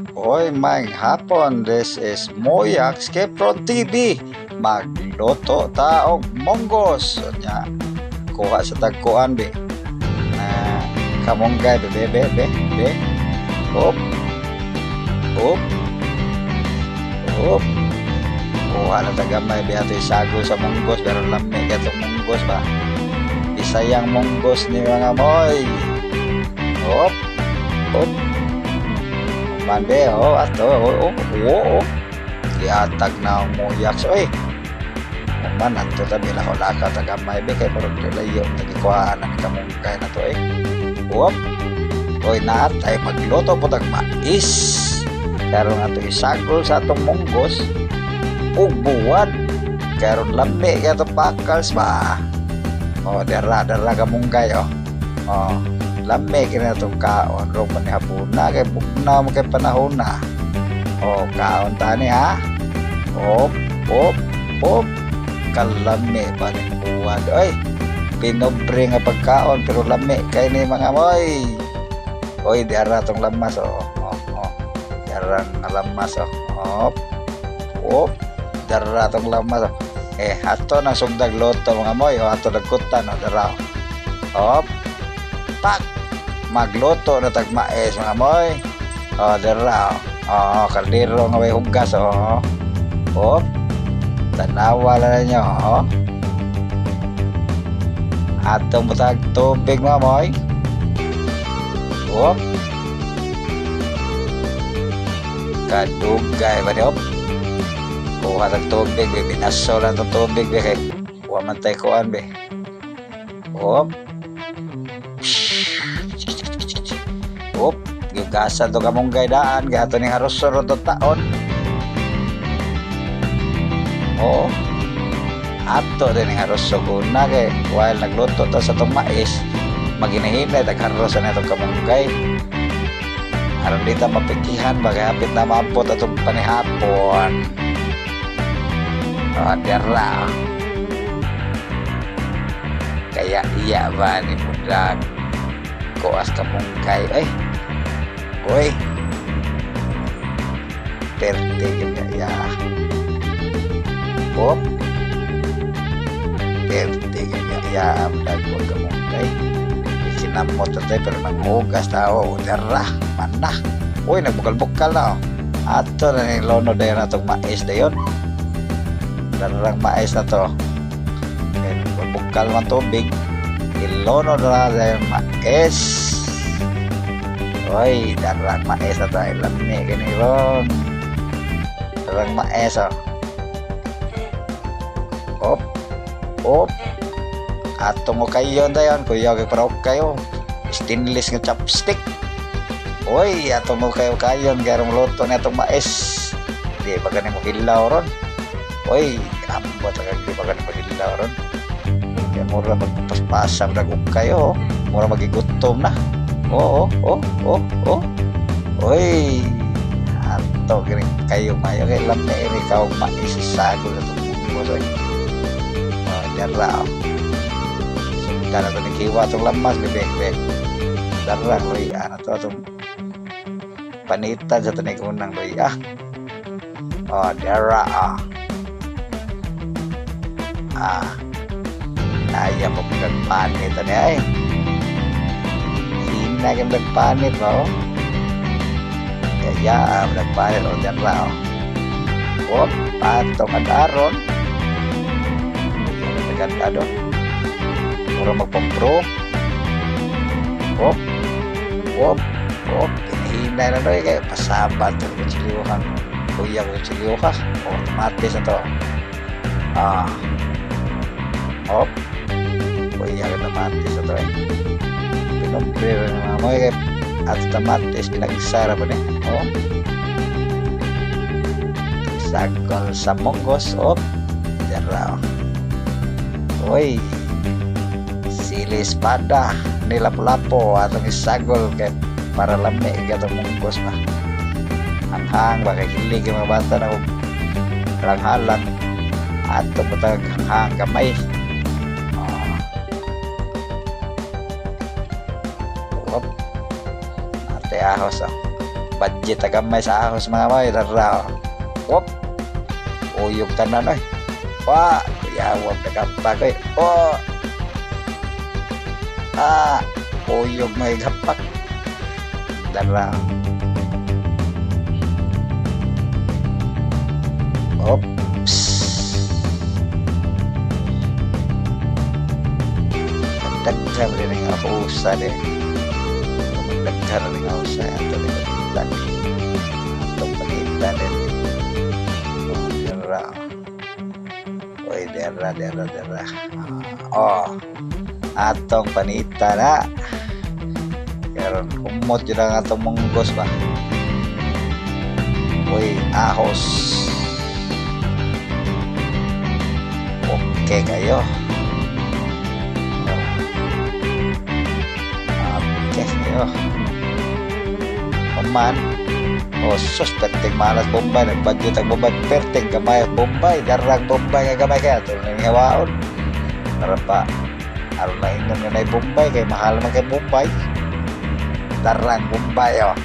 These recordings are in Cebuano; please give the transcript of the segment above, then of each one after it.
Hoy, maayong hapon. This is Moyax Kepron TV. Magluto ta og munggos. Nya, kuha sa tagkuan be. Na kamunggay be be be be. Be. Op. Op. Op. Kuha na tagamay be ato isagol sa munggos pero lami kay itong munggos ba. Bisayang munggos ni, mga moy. Op. Op. Mande, oh, ato, oh. Giatag na ang muyaks, oy. Man, ato ta bila ko laka tagamay be kay murag layo tagikuhaan na ni kamunggay na to eh. Whoop. Oy, naatay magluto po tag mais. Karon ato isagol sa atong munggos ug buwad. Karon lami kay atong pakals ba. Oh, dara dara kamunggay oh. Oh, lami kini atong kaon ro panihapuna kay bugnaw mo kay panahon na. Oh, kaon tani ha. Op, op, op. Kalami pa ni buwad. Oy, pinobre nga pagkaon pero lami kay ni, mga moy. Oy, diara tong lamas oh. Oh. Diara nga lamas oh. Op. Op. Dara tong lamas oh. Eh, ato na sugdag luto, mga moy. Oh, ato nagkutan oh, dara. Oh. Op. Pak. Magluto na tag mais, mga moy. Oh, dara oh. Oh, kaldero nga may hugas oh. Op. Tanawa na ninyo oh. Atong butag tubig, mga moy. Op. Kadugay ba ni op. Kuha tag tubig be, binaso lang tong tubig be kay wa man tay kuan be. Op. Op, gigasan to kamunggay daan, gato ning haros ro to taon. Oo. Ato din ning haros guna kay while nagluto ta sa tong mais, maginahinay tag haros na itong kamunggay. Aron di ta mapikihan ba kay hapit na maabot atong panihapon. Oh, dara. Kaya iya ba ni budag kuas kamunggay ay. Uy. Perte gyud ya. Op. Perte gyud ya budag ko kamunggay. Kinamot na tayo pero nanghugas tao. Dara, mana. Uy, nagbukal-bukal na oh. Ato na ni lono dayon atong mais dayon. Darang mais na to. Kaya nagbukal man tubig. Ilono na dayon mais. Uy, darang mais na to. Ay, lami kini ron. Darang mais oh. Op. Op. Ato mo kayo dayon, kuya kay para kayo. Stainless nga chopstick. Uy, ato mo kayo kayon garong luto na itong mais. Di ba gani mo hilaw ron? Uy, ambot ka, di ba gani mo hilaw ron? Kaya mura magpaspasam na kayo. Mura magigutom na. Oo. Uy, ato kini kayo mayo kay lami ini kaog mais isagol na itong munggos. Oy. Oh, dara oh. Sugdan na to ni kiwa itong lamas, bebe, bebe. Dara, luya na to itong panitan sa tanigunang luya. Oh, dara ah. Ah. Kaya mo panit ani ay. Hina kang nagpanit ba oh. Kaya nagpanit oh, dara oh. Wop, patong adaron. Naganda do. Mura magpampro. Wop. Wop. Wop. Hinay na doy kay pasabat ang kutsilyo ka. Kuya kutsilyo ka. Automatis na to. Ah. Hop. Kuya kamatis na to eh. Pinumpre na mga mo kay at kamatis pinagsara pa ni. Oh. Sagol sa munggos. Op. Dara. Uy. Sili espada ni lapu-lapo atong isagol kay para lami kay atong munggos ba. Hanghang ba kay hilig yung mga bata na og halang-halang ato butag hanghang gamay. Oh. Op. Ate ahos oh. Budget gamay sa ahos, mga moy. Dara. Wop. Uyog tanan oy. Wa, kuyawag nagapak oy. Oh. Ah, uyog may gapak. Dara. Oops. Daghan rin ang ahusa din. Daghan rin ang ahusa. Ato rin ang atong panita din. Oh, dara. Oy, dara, dara, dara. Oh, atong panita na. Karon kumot yun ang atong munggos ba. Uy, ahos. Okay kayo. Okay kayo. Paman. Oh, sus, perting malas Bombay. Nagbadyo tag Bombay. Perting gamay Bombay. Darang Bombay nga gamay kaya. Ito na hawaon. Para pa. Aron na ingon nga na Bombay. Kay mahal man kay Bombay. Darang Bombay, oh.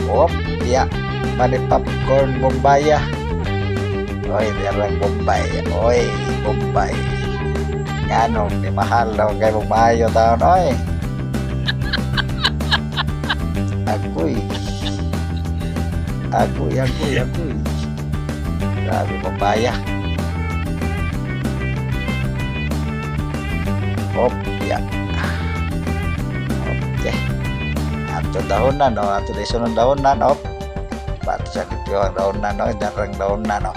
Op, ya. Mani popcorn Bombay, ah. Oy, darang Bombay. Oy, Bombay. Nganong ni mahal daw kay Bombay taon, oy. Agoy. Agoy, agoy, agoy. Grabe Bombay, ah. Op, ya. Okay. Ato dahonan, no? Ato dahil sunod dahonan, op. Bato sa limpyo ang dahonan, no? Darang dahonan, no?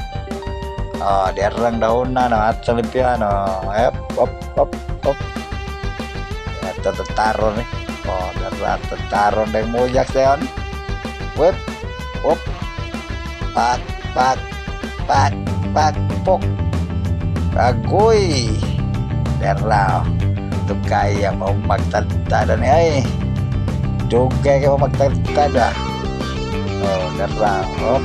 Oh, darang dahonan, no? Ato sa limpyo, no? Op, op, op, op. Ato tataron, eh. Oh, darang tataron ng muyak sayon. Whip, op. Pak, pak, pak, pak, pok. Agoy. Dara, oh. Dugay mo magtagtada ni ay. Dugay ka mo magtagtada. Oh, dara, oh.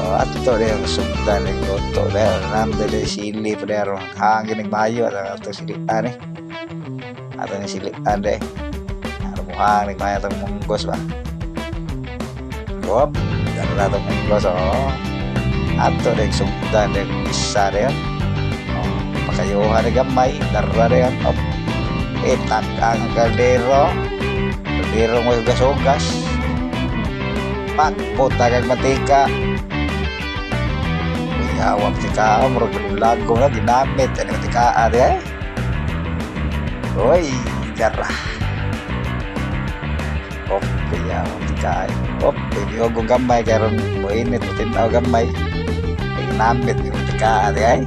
Oh, ato rin ang sugdan ng luto. Dahil nanda din sili pa dahil hangin ng mayo at ato silian eh. Ato ni silian deh. Ano mo hangin ng mayo itong munggos ba? Wop, dara itong munggos, oh. Ato rin sugdan din isa rin. Oh, pakayuhan ni gamay, dara rin. Oh. Itak ang kaldero. Kaldero mo hugas-hugas. Pak, puta kag mantika. Uy, mantika, murag lago na, ginamit. Ano mantika, ade eh? Uy, dara. Oh, kaya mantika. Oh, pwede ko gamay, karon buinit, tinaw gamay. Ginamit yung mantika, ade eh?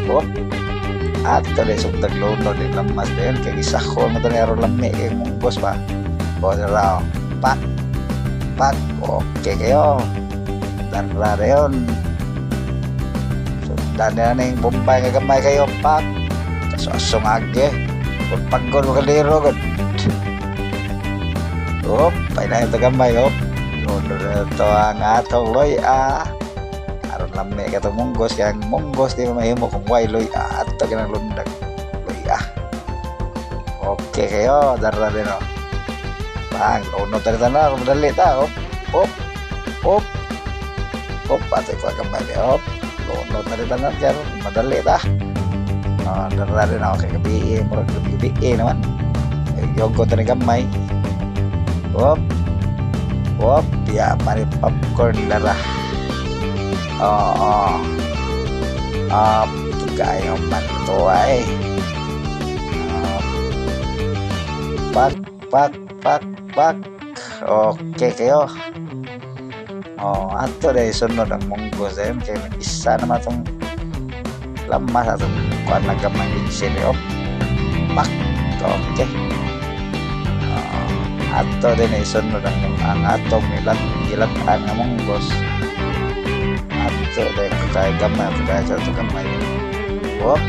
Oh, ato rin sugdag lunod din lamas din kay isakon mo to ni aron lami kay munggos ba. O dara, pak pak, okay kayo. Dara rin sugdan na ning Bombay nga gamay kayo, pak kaso-asong age pagpagod mo kaliro gud. Op, ay na ito gamay, op. Lunod na ito ang atong loy-a. Aron lami ka itong munggos, kaya ang munggos di mo mahimo kung way loy-a. Ato kinang lundag loy-a. Okay kayo, dara din o. Bang, lunod ta na, madali ta. Op, op, op. Op, ato ko gamay di, op. Lunod na rin tanan, kaya madali ta. Oh, dara din ako kay gabi, murag gabi gabi naman. Yogo ta ni gamay. Op. Op, ya pare popcorn dara. Oo. Ah, kayo man to ay. Ah, pak, pak, pak, pak. Okay kayo. Oh, ato dahil sunod ang munggos dahil kay isa naman itong lamas atong kuan na gamay bitsin oh. Pak. Okay. Oh, ato din ay sunod ang atong gilatan nga munggos. Ato dahil kaya gamay, kaya sa ito gamay. Wop.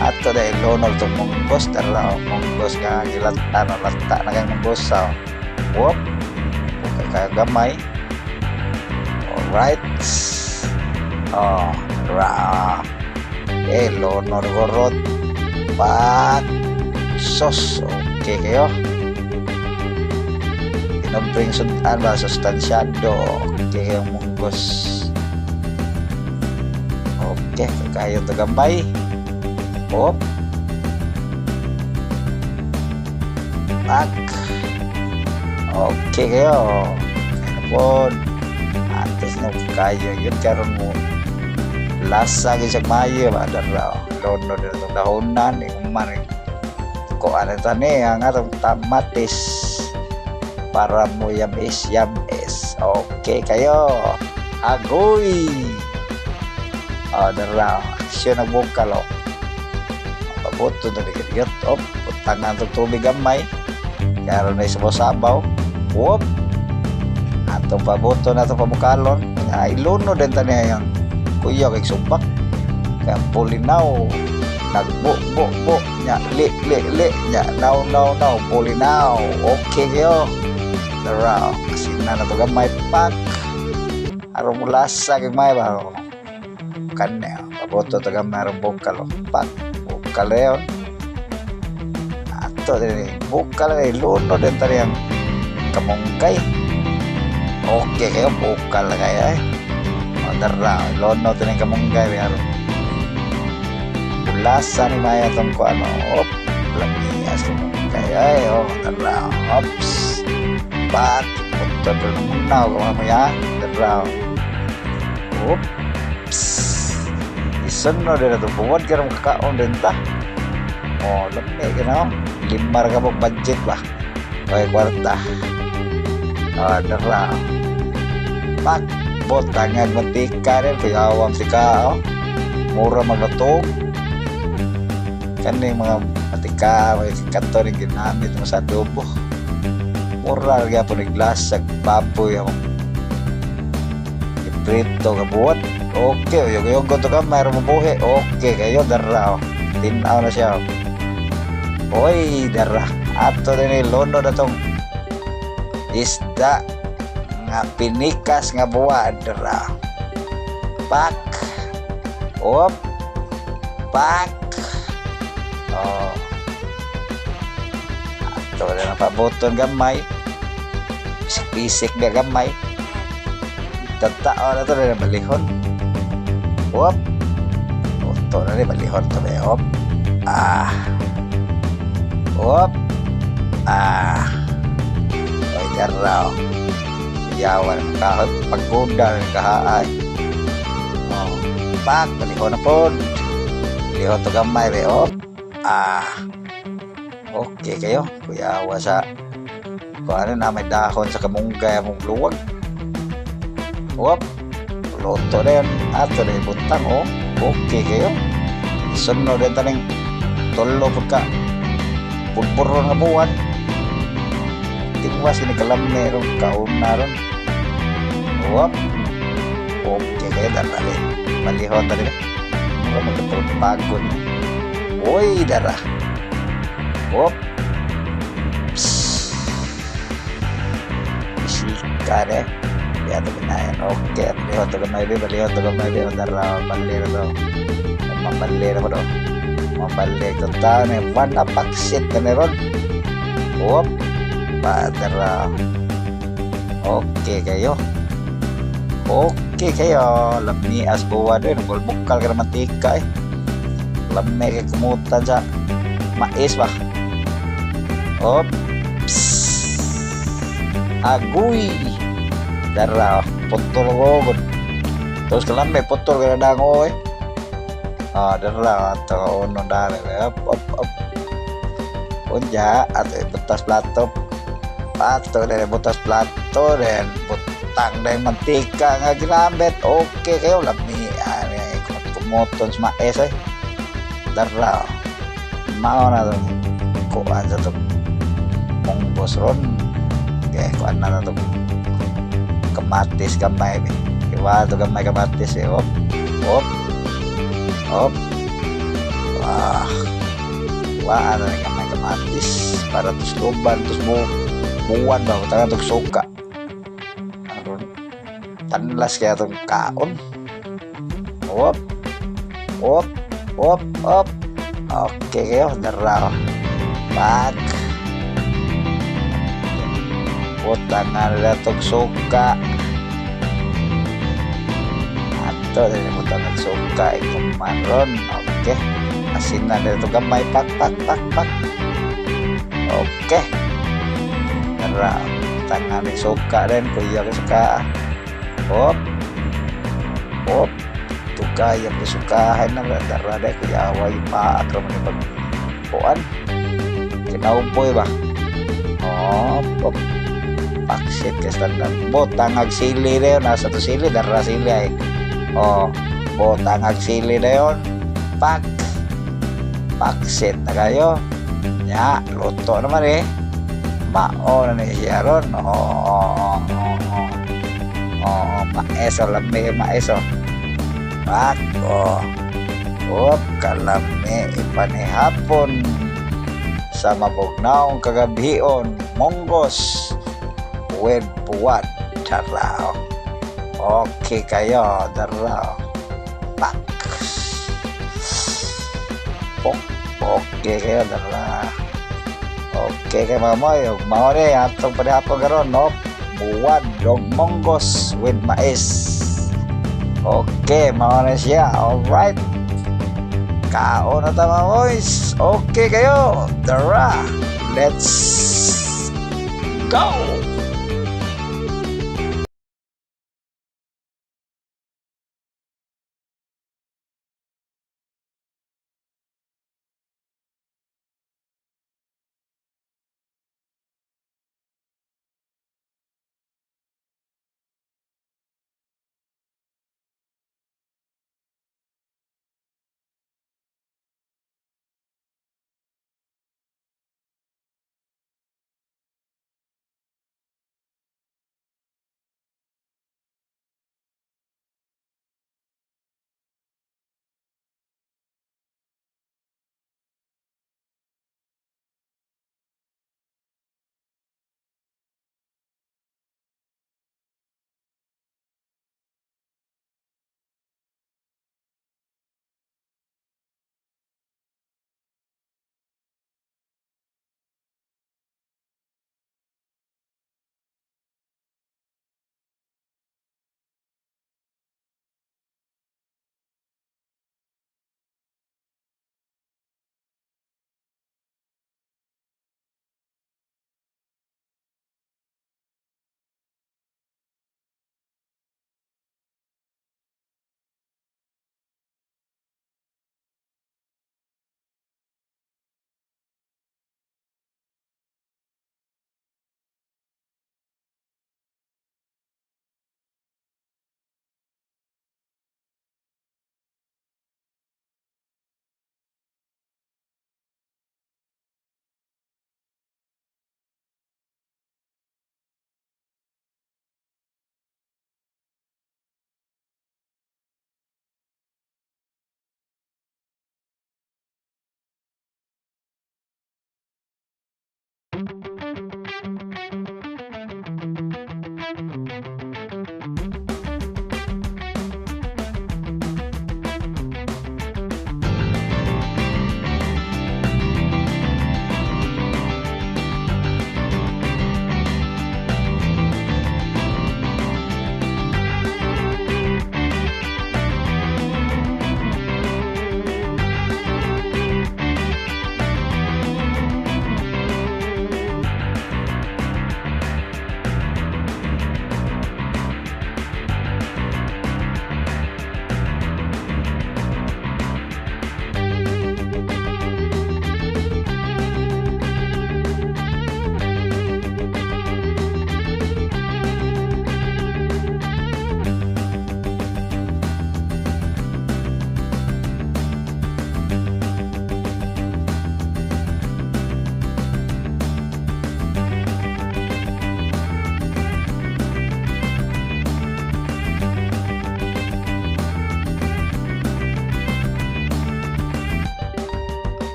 Ato dahil lunod itong munggos, dara munggos nga gilatan, lata na kay munggos sa. Wop. Kaya gamay. Alright. Oh, ra. Eh, lunod gorot. Pak. Sauce. Okay kayo. Pinobreng sudan ba, sustansyado. Okay kayong munggos. Okay, kakayon to gamay. Op. Pak. Okay kayo. Kaya po. Antes na kayo yun karon mo. Lasa gyud siya maayo ba dara. Lono din itong dahonan man ko ano tani ang atong kamatis para mo yamis yamis. Okay kayo. Agoy. Oh, dara. Aksyon nagbukal oh. Pabuto na dikit. Op, butangan itong tubig gamay. Karon na sabaw-sabaw. Whoop. Atong pabuto na itong pabukalon. Ay, iluno din tani yung kuya kay subak. Kaya pulinaw. Nagbo bo bo nya li li li nya naw naw naw pulinaw. Okay kayo. Dara. Asin na to gamay pak. Aron mo lasa kay may ba. Kanya. Pabuto to gamay aron bukal. Oh. Pak. Bukal yun. Ato din bukal eh luno din tani ang kamunggay. Okay kayo bukal kaya eh. O, dara, lono din ang kamunggay aron lasa ni Maya tong ko ano. Op, lamias kamunggay ay oh, dara. Ops. Pak, puto pero munaw ka mamaya. Dara. Ops. Isunod din ito. Buwad ka rin kakaon din ta. Oh, lami ka na. Limar ka mo budget ba? Okay, kwarta. Ah, dara. Pak, botangag mantika rin. Kuyawang si ka, oh. Mura magatog. Kani mga mantika, mga kato rin ginamit mo sa adobo. Mura gyapon ni glass sa baboy ako. Iprito ka buwad. Okay, yug-yug to ka, mayroon mo buhi. Okay, kayo, dara. Oh. Tinaw na siya. Oy, dara. Ato din lono na tong isda nga pinikas nga buwad. Dara. Pak. Op. Pak. Oh. Ato din ang pabuton gamay. Pisik-pisik dia gamay. Tatao na to na balihon. Op. Oto na ni balihon to be. Op. Ah. Op. Ah. Oy, dara. Yawan kahoy pagbuda kahaay. Oh. Pak, balihon na pod. Balihon to gamay be. Op. Ah. Okay kayo. Kuyawa sa kung ano na may dahon sa kamunggay among luwag. Op. Luto na yun. Ato na ibutang oh. Okay kayo. Sunod din taning tulo pagka pulburo nga buwan. Tingwas ini kalame ron kauna ron. Op. Okay kayo dara eh. Balihon tadi. Mura magkapagod. Uy, dara. Op. Bisika eh. Ya to binayan. Okay, balihon to gamay be, balihon to gamay be, dara balir to. Mabalir ko do. Mabalir to ta ne wan na paksit ka ni ron. Op. Padara. Okay kayo. Okay kayo. Lamias buwa din. Bukal ka na mantika eh. Lami kay kumutan sa mais ba. Op. Agoy. Dara, putol ko. Terus kalami, putol ka na dango eh. Ah, dara, ato uno dara. Op, op, op. Unya, ato butas plato. Ato din butas plato din. Butang din mantika nga ginamit. Okay kayo, lami. Ay, kumuton sa mais eh. Dara. Mao na to. Kuan sa to. Munggos ron. Okay, kuan na to. Kamatis gamay. Iwa to gamay kamatis eh. Op. Op. Op. Wah. Wah, ano na gamay kamatis para tusluban tus mo buwan ba tangan tog suka. Aron tanlas kaya tong kaon. Op. Op. Op. Op. Okay kayo, dara. Pak. Butangan nila tog suka. Ato, dili butangan suka ikumaron. Okay. Asin na nila to gamay. Pak, pak, pak, pak. Okay. Tara, butangan ni suka din. Kuya ko suka. Hop. Hop. Tukay ang sukahan na dara dai kuya away pa akro man pag kuan. Kinaupoy ba? Hop, hop. Paksit ka standard. Botangag sili na yun. Nasa to sili, dara sili ay. Oh, botangag sili na yun. Pak. Paksit na kayo. Ya, luto naman eh. Mao na ni siya ron. Oh. Oh, maeso, lami maeso. Pak, oh. Oh, kalami ipanihapon sa mabugnaong kagabhion, munggos with buwad. Darao. Okay kayo, darao. Pak. Pok, okay kayo, dara. Okay kay mamoy, ug mao ni atong panihapon karon, no? Buwad og munggos with mais. Okay, mao na siya. Alright. Kaon na ta, mga boys. Okay kayo. Tara. Let's go.